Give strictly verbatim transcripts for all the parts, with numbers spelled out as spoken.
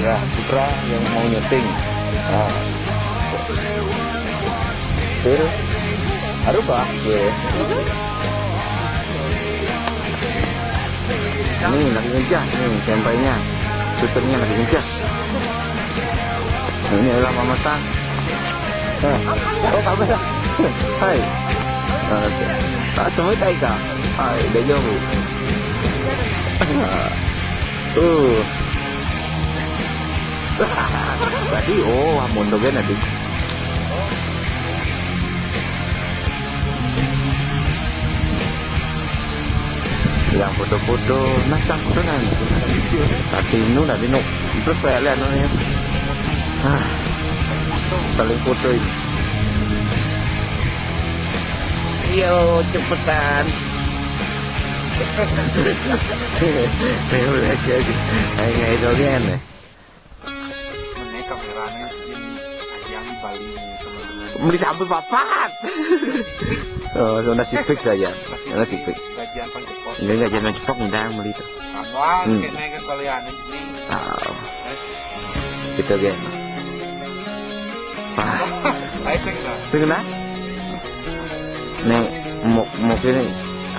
Nah, Putra yang mau nyuting. Nah. Tuh. Aduh, Pak. Gue. Nih, lagi ngejar nih, sampainya. Supirnya lagi ngejar. Nah, ini adalah Mama Tan. Nah. Oh, kamu dah. Hai. Nah, tak semua tak ikat. Hai, dah jauh. Nah. Uh. Tadi, oh, amun tu kan tadi. Yang foto-foto, nah, tak foto nanti. Tadi nu, tadi nu. Terus saya lihat nu ya. Ah, saling foto ini. Iyo, cepetan. Saya udah jadi. Ayo, ayo, ayo, ayo. Mené kamérané sing ajang bali, teman-teman. Beli sampai papat. Oh, Honda Civic saja. Honda Civic. Gajian paling cepot. Ini gajian paling cepot, nggak beli tuh. Apa? Hmm. Kayaknya kan kalian ini. Ah. Eh. Gitu, geng. Wah. Ayo, sing dah. Sing dah. Nih, mau, mau kene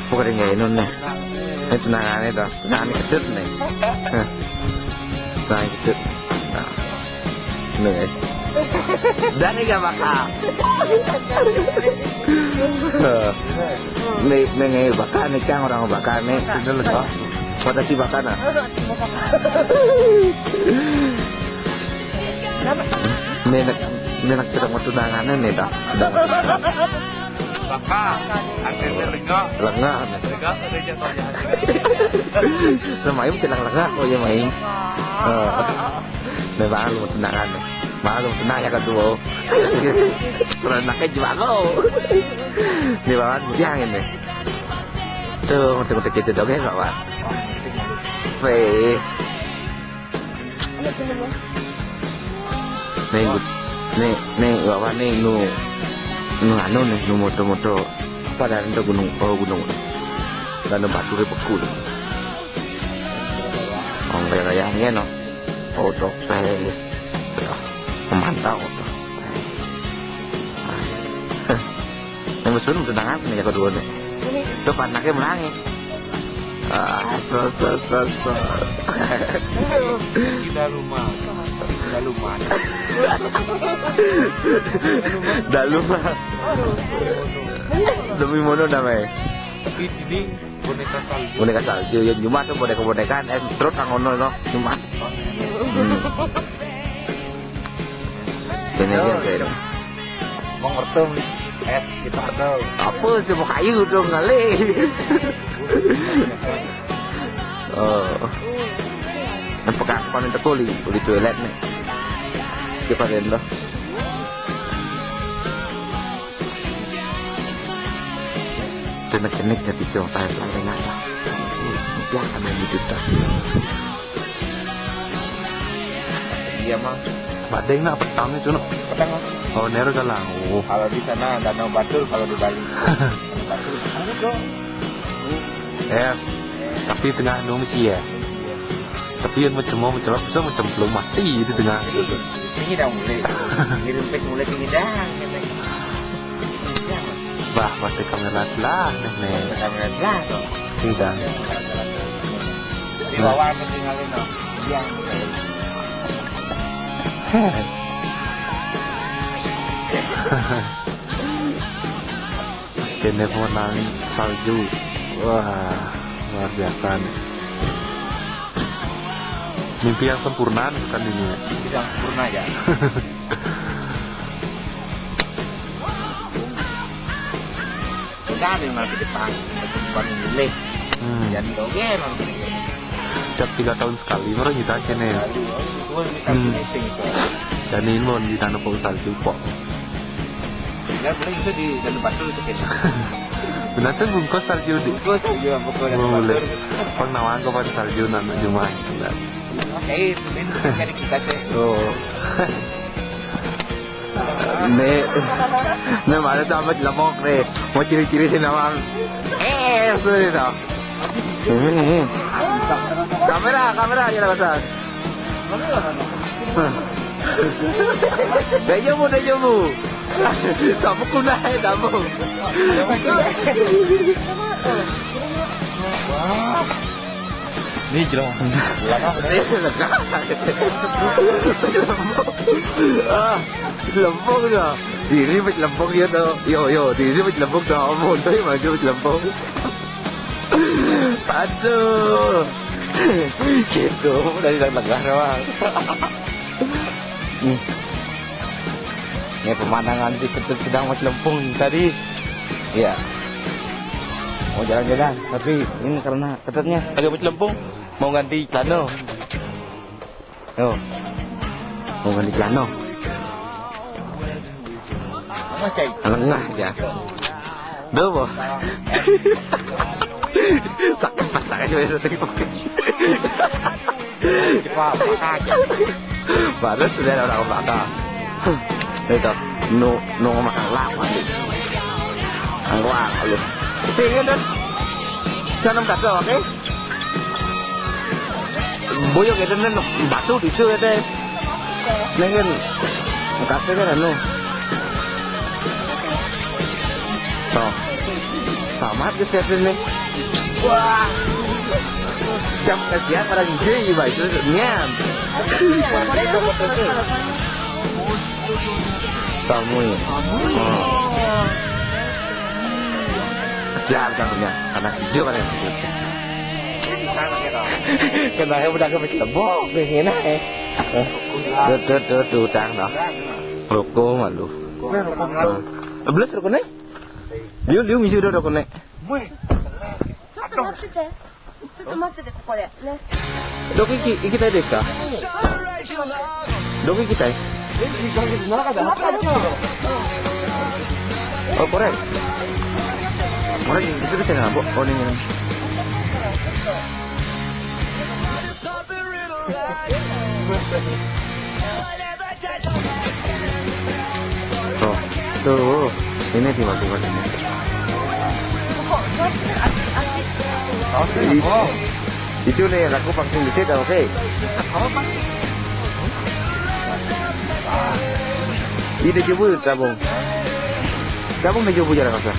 apa kene nggak inun nih. Ini tunangannya tuh. Nah, ini kedut nih. Hah. Nah, ini kedut. Nah. Nih. Dan ini gak bakal. Nih, nih, nih, bakal nih, Cang, orang bakal nih. Ini loh, Cang. Pada si bakal, nah. Nih, nek, nih, nek, sedang mau tunangan nih, dah. Sedang mau tunangan. Baka, artinya lengah. Lengah. Lengah, ada jatuhnya. Nah, main bilang lengah, oh ya, main. Eh. Nah, maklum tunangan nih. Maklum tunangan ya, kedua. Terus anaknya juga lo. Ini bawaan bujang ini. Tuh, ngerti-ngerti gitu dong ya, Pak. Weh. Nih, nih, nih, Wawan nih, nu, nu anu nih, nu moto-moto. Apa dah itu gunung, oh, gunung. Gunung batu beku nih. Oh, kayak-kayak ini, no. Oh, topeng. Memantau, topeng. Yang mesun tunangan nih, yang kedua nih. Ini. Tuh, panaknya menangis. Ah, so, so, so, so. Kita rumah. Kita rumah. Dah lupa. Demi mono namanya. Tapi ini boneka salju. Boneka salju, ya, cuma tuh boneka-boneka, eh, terus nang ngono, no. Cuma. Hmm. Ini aja, kayak. Mau ngerti, es, kita ada. Apa, cuma kayu dong, kali. Oh. Yang pegang paling tekuli, uli toilet nih. Kita rendo. Kenek-kenek jadi contoh yang lain apa? Dia akan hidup dah. Iya, Mang. Badeng nak petang itu, nak. Petang, Mang. Oh, Nero Galang. Oh. Kalau di sana Danau Batur, kalau di Bali. Danau Batur. Bukan. Eh, tapi tengah nungsi ya. Tapi yang macam mau mencelak, bisa macam belum mati itu tengah. Ini, ini dah mulai. Ngirim pes mulai ke hidang, katanya. Iya, Mang. Bah, pakai kamera lah, nih, nih. Pakai kamera lah, tuh. Tidak. Di bawah ketinggalan, no. Iya. Kene menang salju. Wah, luar biasa nih. Mimpi yang sempurna bukan ini ya. Tidak sempurna ya. Enggak ada yang nanti depan, depan milih. Hmm. Jadi oke nanti. Tiap tiga tahun sekali, baru kita aja nih. Sekali, oh, itu gua minta Hmm. Meeting itu. Dan ini mau di tanah pokok salju kok. Ya, boleh itu di dan batu itu kita. Nanti bungkus salju di. Bungkus, iya, bungkus dan Boleh. Batu. Pang nawang kau pada salju nanti Jumat. Oke, ini jadi kita sih. Oh. Nih, nih mana tuh amat lemok nih. Mau ciri-ciri sih nawang. Eh, itu nih tuh. Hmm. Kamera, kamera aja lah, Mas. 大丈夫、大丈夫。多分来、多分。Ini jelas. Lama. Eh, lega. Lembong. Ah, lembong ya. Diri wis lembong ya to. Yo, yo, diri wis lembong to. Ampun, tapi maju wis lembong. Aduh. Gitu, dari lega doang. Nih. Ini pemandangan di Ketut sedang wis lempung tadi. Iya. Mau jalan-jalan, tapi ini karena Ketutnya lagi wis lempung, mau ganti celana. Yo. Mau ganti celana. Lengah ya. Duh, boh. Sakit pas aja, sakit. Baru sudah ada orang belakang. Itu, nu, nu makan lama nih. Angwang lu. Sini, Dan. Jangan kata, oke? Boyo gitu, Dan. Batu di situ, ya, deh. Ning kan, bekasnya kan anu. Tuh. Selamat ke Stephen nih. Wah. Jam kerja pada gede, Pak. Itu nian. Kamu ya? Oh. Jangan, jangan, jangan. Karena video kan yang Kenapa udah ke Mesir? Boh, pengen aja. Tuh, tuh, tuh, tuh, utang, noh. Rokok malu. Belas rokoknya? Liu, liu, misi udah rokoknya. ちょっと待ってて。ちょっと待ってて、ここで。ね。 Dok iki, iki tadi kah? Dok iki tadi. Oh, korek. Korek itu kita nggak, Bu? Oh, ini. Tuh, tuh, ini tiba-tiba ini. Oke, itu nih, aku vaksin di sini, oke. Ini coba tabung. Tabung nih coba jalan kasar.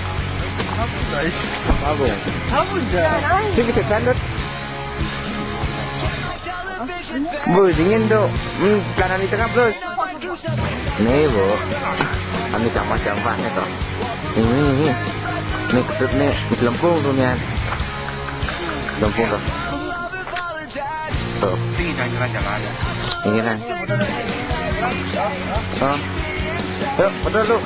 Tabung. Sini kita sandut. Bu, dingin, Dok. Hmm, kanan di tengah, Bos. Nih, Bu. Kami campah-campah nih, toh. Ini, ini. Nih, Ketut nih. Di Lempung tuh, nian. Lempung, toh. Tuh. Ini kan. Toh. Yuk, betul tuh.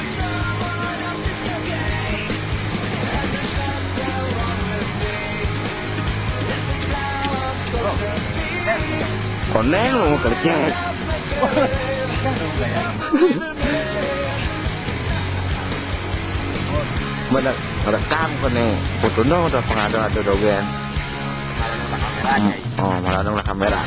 Koneng lu mau kerja. Mana rekam koneng. Foto dong, udah pengado ada dogen. Hmm. Oh, malah dong kamera.